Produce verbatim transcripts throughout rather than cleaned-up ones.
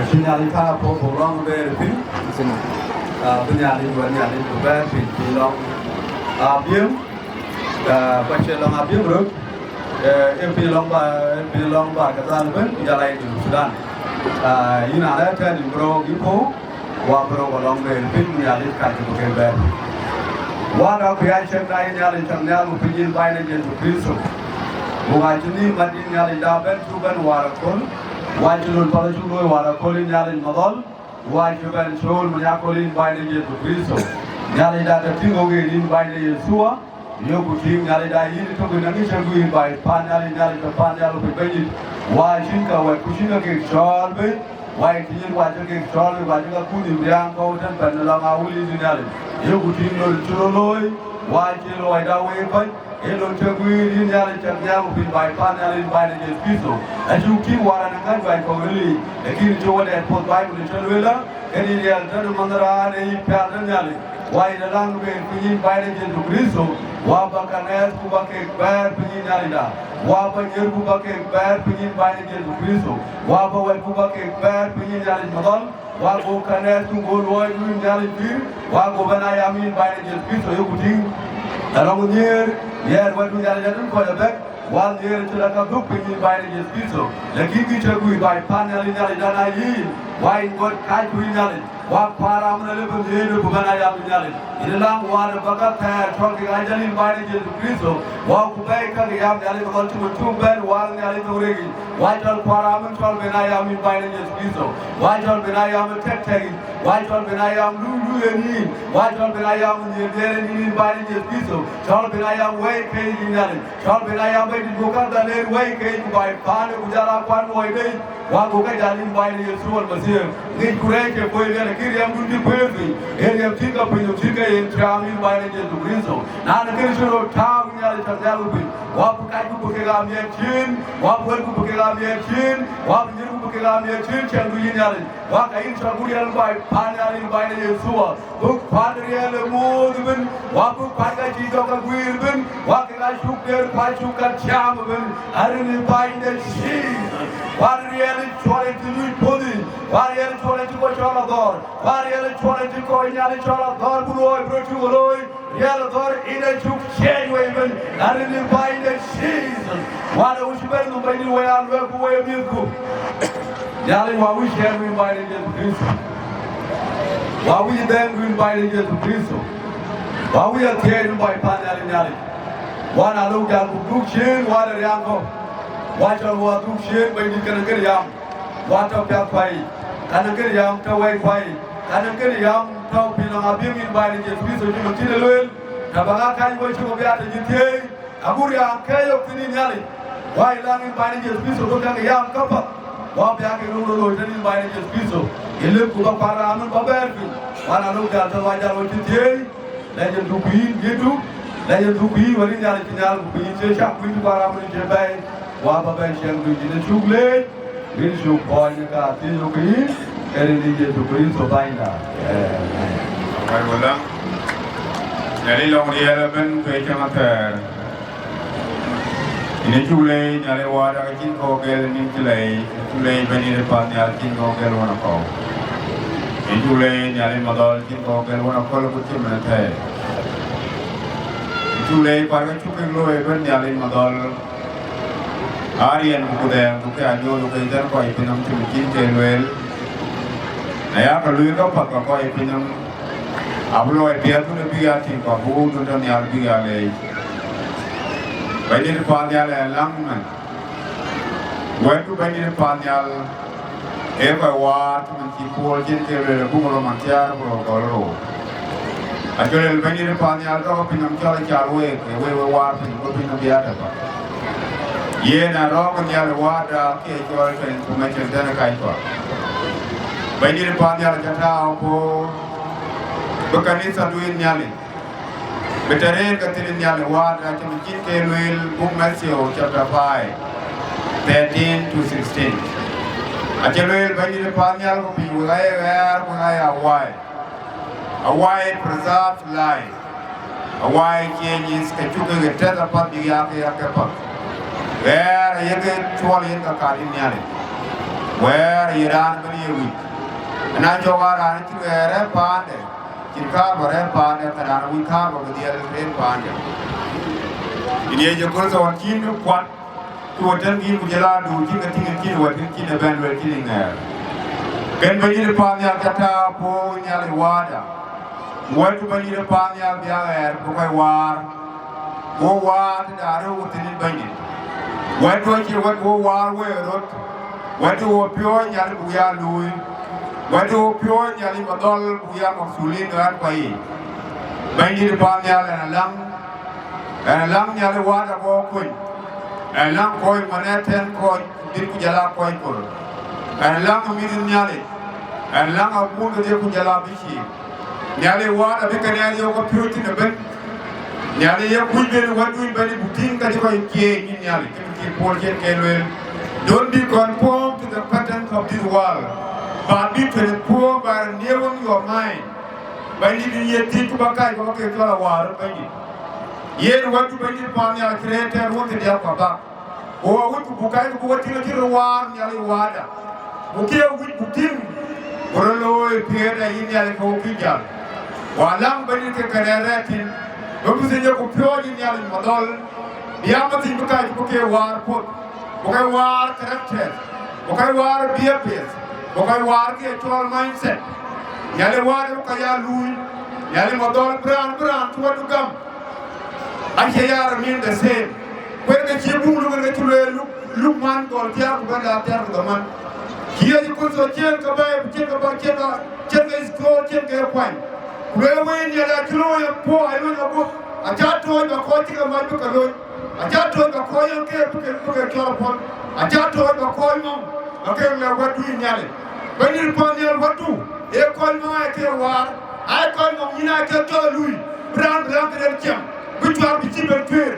Cï Nhialic tääu puɔ̈u buk lɔ̈ŋ bɛɛr piny. Bï Nhialic wɛ̈t Nhialic bï bɛ̈ɛ̈r piny piny lɔ̈ŋ Abiëm, ku acie lɔ̈ŋ Abiëm röt, ee piny lɔ̈ŋ ba, piny lɔ̈ŋ ba ke dhal ëbën, ku jɔl a yï Junub Thudan. Yïn arɛ̈ɛ̈r tɛ̈n yïn bï röök yï puɔ̈u, ku abï röök alɔ̈ŋ bɛɛr piny, Nhialic kacï bï kek bɛ̈ɛ̈r. Wään aa ku ya cïn na yïn Nhialic cak nhial ku piny yïn Bänyda Jethu Krïtho. Ku ŋa cï nhïïm mat yïn Nhialicda bɛ̈n cuk bɛ̈n wäär aköl, wään cï lon path acuk looi wäär aköl yïn Nhialic Madhɔl, wään cï bɛ̈n cool mony aköl yïn Bänyda Jethu Krïtho. Nhialicda tɛ̈ tïŋ ɣok yen yïn Bänyda Yethua, yökku tïŋ Nhialicda yïn tök ë naŋ cï guiir baai pan Nhialic, Nhialic tɔ̈ pan Nhialic ku Bɛ̈nydït, wään cïn ka wɛ̈t ku cïn ka kek cɔɔl bei, wään cï yïn wään cï kek cɔɔl bei, wään cï ka kuc nhïïm riääŋ kɔ̈u tën bɛ̈n në lɔ̈ŋ Awulic yïn Nhialic, yökku tïŋ lon cï rot looi, wään cï luɔida wei kɔc, ee lon cï guiir yïn Nhialic cak nhial ku piny baai pan Nhialic yïn Bänyda Jethu Krïtho. Acuk tïŋ wäär anaŋ käjuëc kɔ̈k ril yiic, lakin cï wɔ dɛɛt puɔ̈th baai ku në cï lueel ëlä, kënë riɛl tënë manh raan ë yï pial tënë Nhialic. Wään yïn alɔ̈ŋ bɛɛr piny yïn Bänyda Jethu Krïtho, wään ba kanɛɛthku ba kek bɛ̈ɛ̈r piny yïn Nhialicda, wään ba nyïïrku ba kek bɛ̈ɛ̈r piny yïn Bänyda Jethu Krïtho, wään ba wɛ̈tku ba kek bɛ̈ɛ̈r piny yïn Nhialic Madhɔl, wään go kanɛɛthku go luɔidu yïn Nhialic pïïr, wään go bɛ̈n aa yam yïn Bänyda Jethu Krïtho yökku tïŋ. Alɔŋ nhiëër, nhiɛɛr wɛ̈tdu Nhialic adun kɔc abɛ̈k, wään nhiëër acï la ka dhuk piny yïn Bänyda Jethu Krïtho, lakin kë cï guiir baai pan Nhialic, Nhialicda na yïn, wään yïn gɔ̈t kacku yïn Nhialic, wään kuat ram ëmën alëu bï nhiëër bï bɛ̈n aa yam yïn Nhialic. Yïn alɔ̈ŋ wään ë ba ka thɛɛr cɔl kek ajäl yïn Bänyda Jethu Krïtho, wään ku bɛ̈ɛ̈i käk yam Nhialic Madhɔl cïmën cuk bɛ̈n wään Nhialic thou rek yic, wään cɔl kuat ram ëmën cɔl ben aa yam yïn Bänyda Jethu Krïtho, wään cɔl ben aa yam ë tɛ̈k tɛ̈k yic, wään cɔl ben aa yam luui luui ë nïïm, wään cɔl ben aa yam nhiëër nhiëër ë nïïm yïn Bänyda Jethu Krïtho, cɔl ben aa yam wɛ̈i keec yïn Nhialic, cɔl ben aa yam Bɛ̈nydït go käk dhal ë wɛ̈i keec ku baai paanë ku jɔl aa kuat luɔi dec, wään go ke jäl yïn Bänyda Yethua Almasiah. Ŋicku rɛɛc ke kuöc riɛl, lakin riɛmdun cï kuëër piny, ee riɛm cïn ka piny nɔm cïn ke yen cam yïn Bänyda Jethu Krïtho. Na në kënë cï röt tääu yïn Nhialic cak nhial ku piny, wään bï kacku bï kek aa miɛt cin, wään bï wɛ̈tku bï kek aa miɛt cin, wään bï nyïïrku bï kek aa miɛt cin, ciɛŋdu yïn Nhialic. Wään ka yïn cak ku riɛl baai pan Nhialic yïn Bänyda Yethua, bï kuat riɛl ë muɔ̈ɔ̈th ëbën, wään bï kuat ka cï jɔk ke guiir ëbën, wään kek aa cuk der ku aa cuk ka cam ëbën, arin ë Bänyda Jesus. Kuat riɛl ë cuɔl ë cï nyuc puɔ̈th yic, kuat riɛl ë cuɔl ë cï kɔc cɔl adhɔ̈ɔ̈r, kuat riɛl ë cuɔl ë cï kɔc Nhialic cɔl adhɔ̈ɔ̈r ku luɔi bï röt cuk looi, riɛl adhɔ̈ɔ̈r ë cuk ciɛɛc wei ëbën, arin ë Bänyda Jesus. Wään ë wïc bɛ̈n nhom Bɛ̈nydït wei aa luɛɛk ku wei ë miɛ̈thku. Nhialic wään wïc ciɛɛŋdu yïn Bänyda Jethu Krïtho. Wään wïc dhɛɛŋdu yïn Bänyda Jethu Krïtho. Wään wïc athiɛɛi yïn baai pan Nhialic Nhialic. Wään alëu jäl ku dhuk ciëën wään ë riääk kɔ̈u. Wään cɔl wään dhuk ciëën Bɛ̈nydït kënë kënë yam. Wään tɔ̈ piath kuai, ka në kënë yam tɔ̈ wɛ̈i kuai, ka në kënë yam tɔ̈ piny lɔ̈ŋ Abiëm yïn Bänyda Jethu Krïtho cïmën cïn ë lueel. Tɛ̈ ba ŋa kany wei cï wɔ bï a tɛ̈ cï thiëëi, agut riääk kɛ̈ɛ̈c ɣok thïn yïn Nhialic. Wään yï läŋ yïn Bänyda Jethu Krïtho bï käk yam käpath, wään bï a kek röt looi tënë yïn Bänyda Jethu Krïtho. Yï lëkku ba kuat ram ëmën ba bɛ̈ɛ̈r piny, wään alëu jäl tɔ̈ wään jäl wɔ cï thiëëi. Lɛc yen dhuk ku yïn, yïn dhuk, lɛc yen dhuk ku yïn, wën yïn Nhialic cï nhial ku piny cï cak wïc kuat ram ëmën cï bɛ̈ɛ̈i, wään ba bɛ̈n ciɛɛŋdu yïn ë cuk leec. Wën cuk pɔ̈ɔ̈ny ë ka thiëc ɣok yïn, ë rin yïn Jethu Krïtho Bänyda. Amen. Amen. Wala, Nhialic lɔ̈ŋ riɛl ëbën ku ë cäŋ athɛɛr. Yïn ë cuk leec Nhialic Wäda ke cïn kɔ̈u gɛl ë nïn cï lɛi, ë cuk leec Bɛ̈nydït ë path nhial cïn kɔ̈u gɛl wën akɔ̈u. Yïn ë cuk leec Nhialic Madhɔl cïn kɔ̈u gɛl wën akɔ̈l ku cïmën ë thɛɛr. Yïn ë cuk leec kuat ke cuk kek looi ëbën Nhialic Madhɔl. Aa riɛnku ku dhɛɛŋku ke anyooth ke tɛ̈n kɔc piny nɔm cïmën cïn ke lueel. Na ya ke lueel käpath ke kɔc piny nɔm, abï luɔi piɛth wën bïk ya tïŋ ku abï wëu dun tɔ̈ nhial bïk ya leec. Bɛ̈nydït path nhial ë läŋ ëmën. Wɛ̈tdu Bɛ̈nydït path nhial, ee kɔc waar cïmën cï Paul cïn ke lueel ë buk Roma thiäär ku rou gɔl rou. Acï lueel Bɛ̈nydït path nhial tɔ̈ ke piny nɔm cɔl acal week, ee wek we waar piny, ku piny nɔm bï ya tɛ̈ path. Yen arɔ̈ɔ̈k nhial ë Wäda ke cɔl ke information tënë kackua. Bɛ̈nydït path nhial acä tääu puɔ̈u, bï kanithadu yïn Nhialic, bï tɛ̈ rëër ke thïn nhial ë Wäda cïmën cïn ke lueel buk Matthew chapter five, thirteen to sixteen. Acï lueel Bɛ̈nydït path nhial ku piny wek aye ɣɛɛr, wek aye awai. Awai preserve life. Awai changes ke cuk ke tɛ̈th apath bïk ya ke ya ke path. Ɣɛɛr ayek cuɔl yen ka kat yïn Nhialic. Wɛ̈ɛ̈r aye raan ëbën ye wïc. Ëna cɔk aa raan cï wɛ̈ɛ̈r rɛ̈ɛ̈r paande, cïn kaar bä rɛ̈ɛ̈r paande, ka raan wïc kaar bä bï dhiɛl rɛ̈ɛ̈r paande. Yïn Yecu Kërtho, ɣɔn cïn bï kuat, cï wä tëŋ yïn, ku jɔl aa duur cïn ke tïŋ, cïn wä tïŋ, cïn ëbɛ̈n lueel, cïn ë ŋɛɛr. Kën Bɛ̈nydït paannhial ca tääu puɔ̈u Nhialic Wäda. Wɛ̈t Bɛ̈nydït paannhial bï aɣɛɛr bï kɔc waar. Wo waar tëde arëu thïn ë Bɛ̈nydït. Wɛ̈t wä cie wɛ̈t wo waar wëër röt. Wɛ̈t wo piɔ̈ɔ̈c Nhialic buk ya luui. Wɛ̈t wo piɔ̈ɔ̈c Nhialic madhɔl buk ya makthulin ɣän kua yiic. Bɛ̈nydït paannhial, ɣɛn aläŋ, ɣɛn aläŋ Nhialic Wäda bɔ̈ kony. Ɣɛn aläŋ kɔc man ë tɛ̈n kɔc dït ku jɔl aa kɔc kor. Ɣɛn aläŋ mïth Nhialic. Ɣɛn aläŋ abun kedhie ku jɔl aa bï cïï. Nhialic Wäda bï kënë yök ke piööc thïn ëbën. Nhialic ye kuc ben wɛ̈tdun bɛ̈n buk tïŋ ka cï kɔc cieec yïn Nhialic, cï Bɛ̈nydït Paul cï ke lueel. Don't be conformed to the patterns of this world, but be transformed by renewing your mind. Bɛ̈nydït ye thiëc ku bä kac ku bä ke cɔl awäär Bɛ̈nydït. Yen wɛ̈tdu Bɛ̈nydït paannhial cï rëër tɛ̈n wun thiërdiäk ku abak. Ku awïc ku buk kac ku buk ke tïŋ acï röt waar Nhialic Wäda. Ku kë wïc buk tïŋ, ku röt looi piɛ̈ɛ̈t ë yïn Nhialic ke wo kï jäl. Ku aläŋ Bɛ̈nydït ke kënë rɛ̈ɛ̈r thïn, bï mïth ye ku piɔ̈ɔ̈c yïn Nhialic madhɔl, bï ya mïth bï kac bï ke waar puɔ̈th, bï ke waar character, bï ke waar behaviors, bï ke waar kë cɔl mindset. Nhialic Wäda bï kɔc ya luui, Nhialic madhɔl bï raan, bï raan cï wɛ̈tdu gam. Acie ya remain the same. Kuɛ̈n ke cï buk luk, ke cï lueel luk, luk man gɔl thiaak ku bɛ̈n la thiaak ku dhaman. Cï Yecu Kërtho ciën ke bɛ̈ɛ̈i, ciën ke bä, ciën ke, ciën ke score, ciën ke kuany. Ku lueel wëi nhial acï looi apuɔ̈u, aa looi aguɔ̈p. Acä tooc bä kɔc cï ke mac bï ke loc. Acä tooc bä kɔc yen ke bï ke, bï ke cɔl apuɔl. Acä tooc bä kɔc nɔm bä ke lɛ̈k wɛ̈tdu yïn Nhialic. Bɛ̈nydït paannhial wɛ̈tdu, ee kɔc nɔm aa ke waar, aa kɔc nɔm yïn aa ke cɔl lui, bï raan bï raan ke rɛ̈ɛ̈r ciɛm, bï cuar bï cïï ben tuëër.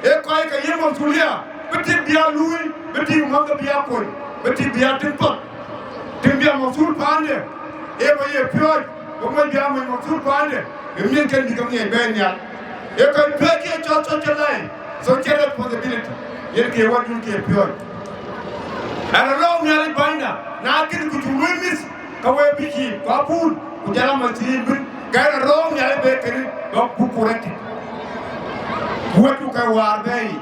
Ee kɔc ke ye masulia, bï tik bï ya luui, bï tik mɔ̈thke bï ya kony, bï tik bï ya tïŋ path. Tïŋ bï ya masul paande, ee bä ye piɔ̈ɔ̈c, bä mɔc bï ya mɔc masul paande, bï miɛ̈thken bï ke ŋiɛc bɛ̈ɛ̈i nhial. Ee kɔc piɔ̈ɔ̈c ke cɔl social life, social responsibility, yen ke wɛ̈tdun ke piɔ̈ɔ̈c. Ɣɛn arɔ̈ɔ̈k Nhialic bänyda, na kën ku cuk luɔi mïth, ka we bï cïï, ku abun, ku jɔl a mathiin bïn, ka ɣɛn arɔ̈ɔ̈k Nhialic bï kënë bä buk corrected. Ku wɛ̈tdu ke waar bɛ̈ɛ̈i.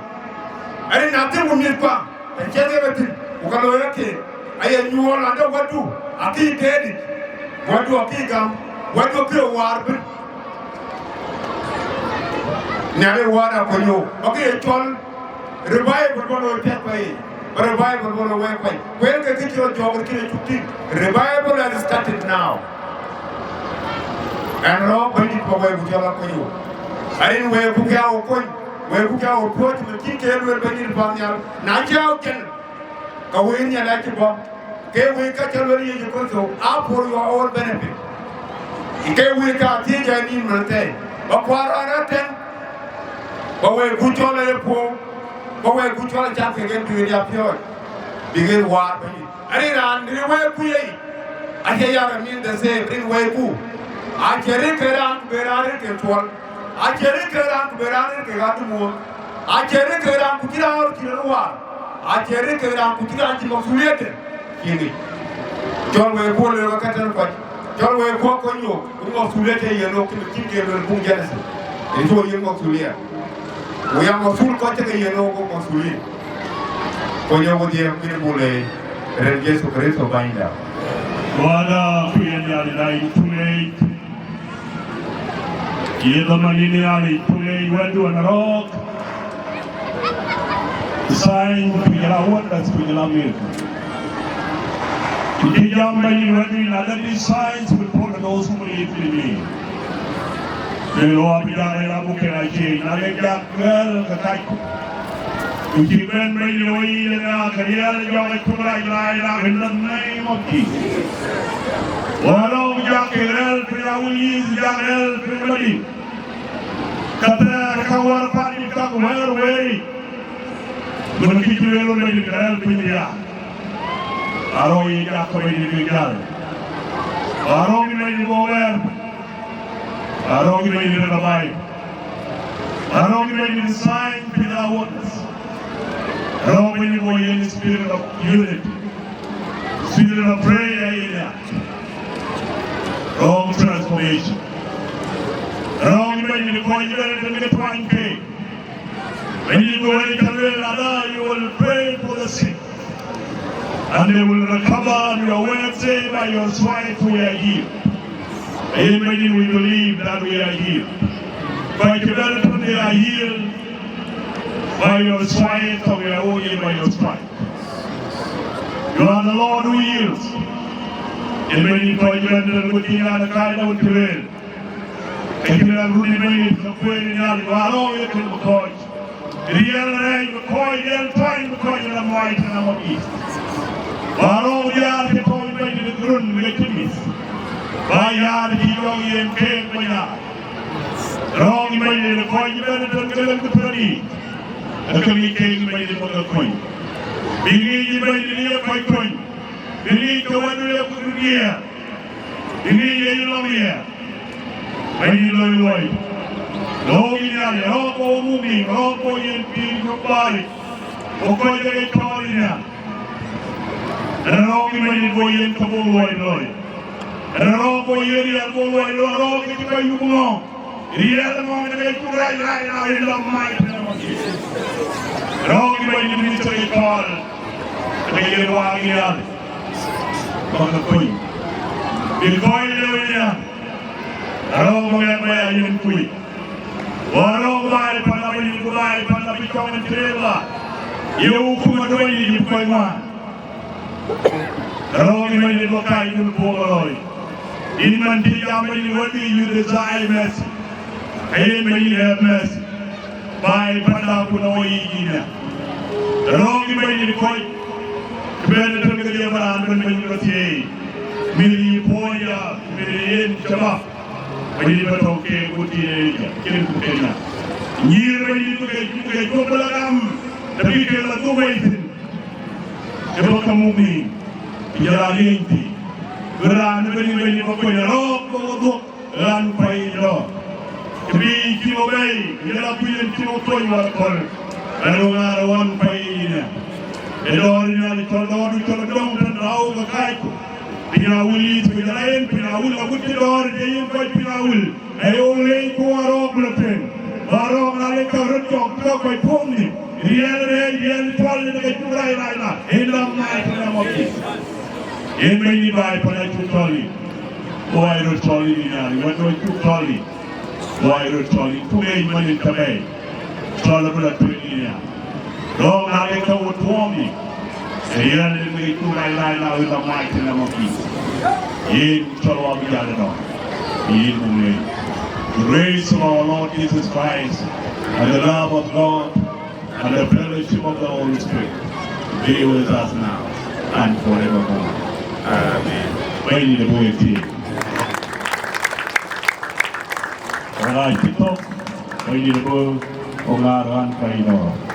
Ɣɛn na thïn ku mïthkua, të cïn ke bɛ thïn, ku ka looi rɔt keek, aye nyuɔɔl an, de wɛ̈tdu akï deetic, wɛ̈tdu akï gam, wɛ̈tdu akï waar bïn. Nhialic Wäda ku nyuɔɔl, bä ke ye cɔl revival bä looi piɛth pɛ̈i, bä revival bä looi wɛ̈ɛ̈k pɛ̈i. Ku yen ke kë cï rɔt jɔɔk kën ë cuk tïŋ. Revival has started now. Ɣɛn rɔ̈ɔ̈k Bɛ̈nydït bä wɛ̈ɛ̈k ku cɔl akuny wo. Arin wɛ̈ɛ̈k ku kë ya wo kony, wɛ̈ɛ̈k ku kë ya wo piɔ̈ɔ̈c, cïmën cïn ke lueel Bɛ̈nydït paannhial. Na cä wo cɛn, ka wëi Nhialic acï bɔ̈. Ke wëi ka cä lueel Yecu Kërtho, are for your own benefit. Ke wëi ka thiëëc ë nïn mën thɛɛi, bä kuaar rɔt rɛ̈ɛ̈r tɛ̈n, bä wɛ̈ɛ̈k ku cɔl ë puɔ̈u, bä wɛ̈ɛ̈k ku cɔl ë cath kek en bïk en ya piɔ̈ɔ̈c, bïk en waar Bɛ̈nydït. Arin raan rin wɛ̈ɛ̈k ku ye yic, acie ya remain the same, rin wɛ̈ɛ̈k ku. Acie rin ke raan ku be raan rin ke tuɔl. Acie rin ke raan ku be raan rin ke ɣa dumuɔ̈ɔ̈n. Acie rin ke raan ku cï raan rɔt cïn rɔt waar. Acie rin ke raan ku cï raan cïn masuliɛt de cïn yic. Cɔl wɛ̈ɛ̈k ku lëu ke tɛ̈n kɔc. Cɔl wɛ̈ɛ̈k ku kony yok, ku masuliɛt cï yen yok cïmën cïn ke lueel buŋ Genesis. Yen cï wo yiën masuliɛt. Ku ya masul kɔc cï ke yen yok ku masulin. Kony yok wodhie kën buk leec, rin Yecu Kërtho Bänyda. Wäda ku yen ya rin aa yïn cuk leec. Ye dhaman yïn Nhialic, ku leec wɛ̈tdu ɣɛn arɔ̈ɔ̈k. Sign ku jɔl a wonders ku jɔl a miracle. Ku cï jam Bɛ̈nydït wɛ̈tdu, na let these signs will follow those who believe in me. Në lɔ abï jam ë raan buk ke ŋa cieec, na le jak ɣɛl ke kacku. Ku cï bɛ̈n Bɛ̈nydït wɔ yic ënɔɔnë, ke riɛl jɔk ë cuk rac rac rac in the name of Jesus. Wala wok jak ke rɛ̈ɛ̈r piny awun yïth, jak rɛ̈ɛ̈r piny madï. Ka thɛɛr ka wär pandït ka ku wɛ̈ɛ̈r wëëric. Mën kë cï lueel wën Bɛ̈nydït ke rɛ̈ɛ̈r piny riaak. Arɔ̈ɔ̈k ye jak ke Bɛ̈nydït bï jäl. Arɔ̈ɔ̈k ye Bɛ̈nydït bï wɛ̈ɛ̈r. Arɔ̈ɔ̈k ye Bɛ̈nydït bï revive. Arɔ̈ɔ̈k ye Bɛ̈nydït bï sign piny awun. Arɔ̈ɔ̈k ye Bɛ̈nydït bï yen spirit of unity. Spirit of prayer in there. Wrong transformation. Wrong, Bɛ̈nydït, kɔc ëbɛ̈n tënë ke tuany keek. Bɛ̈nydït, wël ca lueel, Lada, you will pray for the sick, and they will recover, and your word say, by your stripes we are healed. Yen Bɛ̈nydït, we believe that we are healed. Kɔc cï bɛ̈n tënë, they are healed by your stripes, and we are all healed by your stripes. You are the Lord who heals. Yen Bɛ̈nydït, kɔc cï bɛ̈n tënë, ku cï nyan ë kääc dä wën cï lueel. Ke cïn raan run ë Bɛ̈nydït ke kueen ë Nhialic, wäär rɔ̈ɔ̈k ye kën bï kɔc. Riɛl rɛɛc bï kɔc, riɛl tuany bï kɔc, ë la muai tënë amɔ̈k yic. Wäär rɔ̈ɔ̈k diaal cï kɔc Bɛ̈nydït ë run bï ke cï mïth. Ba yäär cï jɔŋ yen keek bï nyaai. Rɔ̈ɔ̈k ë Bɛ̈nydït ë kɔc ëbɛ̈n tënë ke lëŋ bï piɔ̈ɔ̈th yiic. Ee ke ŋic keek ë Bɛ̈nydït bï ke kony. Bï ŋic ë Bɛ̈nydït ye kɔc kony. Bï ŋic ke wɛ̈t ye kut diɛɛr. Bï ŋic ye yï lɔ̈ŋ ye. Bɛ̈nydït loi luɔi. Rɔ̈ɔ̈k yï Nhialic, rɔ̈ɔ̈k bï wo muk nïïm, rɔ̈ɔ̈k bï wo yen pïïr cök bääric. Wo kɔc ke cɔɔl yï Nhialic. Ënë rɔ̈ɔ̈k yï Bɛ̈nydït bï wo yen ke bï luɔi looi. Ënë rɔ̈ɔ̈k bï wo yen riɛl bï luɔi looi, rɔ̈ɔ̈k ke cï kɔc yup ŋɔ̈ɔ̈ŋ. Riɛl ŋɔ̈ɔ̈ŋ de ke cuk rac rac rac in the mighty name of Jesus. Rɔ̈ɔ̈k yï Bɛ̈nydït bï minister ke cɔɔl. Ke yen waak yï Nhialic. Bä ke kony. Bï kɔc lëu yï Nhialic. Arɔ̈ɔ̈k bï ŋɛk bä ya yen kuc. Ku arɔ̈ɔ̈k bä ë panda bï yïn ku bä ë panda bï cɔŋ ë tëëk la. Ye wukuma duɔ̈ɔ̈ny yï kɔc ŋuan. Arɔ̈ɔ̈k yï Bɛ̈nydït bä kac yïn puɔ̈k ë lɔ̈ɔ̈i. Yïn man cï jam Bɛ̈nydït, what do you desire mercy? Ayen Bɛ̈nydït have mercy. Bä ë panda ku nɔŋ yic yïn ë. Arɔ̈ɔ̈k yï Bɛ̈nydït kɔc. Bɛ̈n tënë kedhie bä raan bɛ̈n Bɛ̈nydït bä thieei. Mïth yï puɔ̈ɔ̈ny ya, mïth yen cä bä. Bɛ̈nydït bä tɔ̈u keek ku tïn ë cä, cïn ku kena. Nyïïr Bɛ̈nydït bï ke, bï ke cuɔp bï la gam, të bï ke la dhuk wei thïn. Ë bä ke muk nïïm, ku jɔl aa liëny thïn. Bï raan ëbɛ̈n ë Bɛ̈nydït bä kuany arɔ̈ɔ̈k bä wo dhuök ɣän pɛ̈i dɔ̈ɔ̈r. Të bï cï wo bɛ̈i, ku jɔl aa kuc en cï wo kuany wäär köl. Bɛ̈n wo ŋaar ɣän pɛ̈i yïn ë. Ë dɔ̈ɔ̈r ë Nhialic cɔl dɔ̈ɔ̈rdu cɔl dɔ̈ŋ tën rau ke kääcku. Piny awil yic, ku jɔl aa yen piny awil, agut cï dɔ̈ɔ̈r ë yen kɔc piny awil. Aye wo leec ku arɔ̈ɔ̈k bï la tueŋ. Bä arɔ̈ɔ̈k na le ka röt cɔk cï ka kɔc puɔ̈k nïïm. Riɛl rɛɛc, riɛl cɔl ë ke cuk rac rac na. In the mighty name of Jesus. Yen Bɛ̈nydït baai pan acuk cɔl yïn. Ku wai röt cɔl yïn ë Nhialic, wɛ̈t röt cuk cɔl yïn. Ku wai röt cɔl yïn. Ku leec man yïn tëbɛ̈i. Cɔl abï la tueŋ yïn ya. Rɔ̈ɔ̈k na le ka wo tuɔɔm yïn. Riɛl ë ke cuk rac rac na, in the mighty name of Jesus. Yen cɔl wa bï jal ënɔɔnë. Yen buk leec. The grace of our Lord Jesus Christ and the love of God and the fellowship of the Holy Spirit be with us now and forevermore. Amen. Bɛ̈nydït abï wek thiëëc. Ɣɛn aa cï thök, Bɛ̈nydït abï wo ŋaar ɣän pɛ̈i nɔɔk.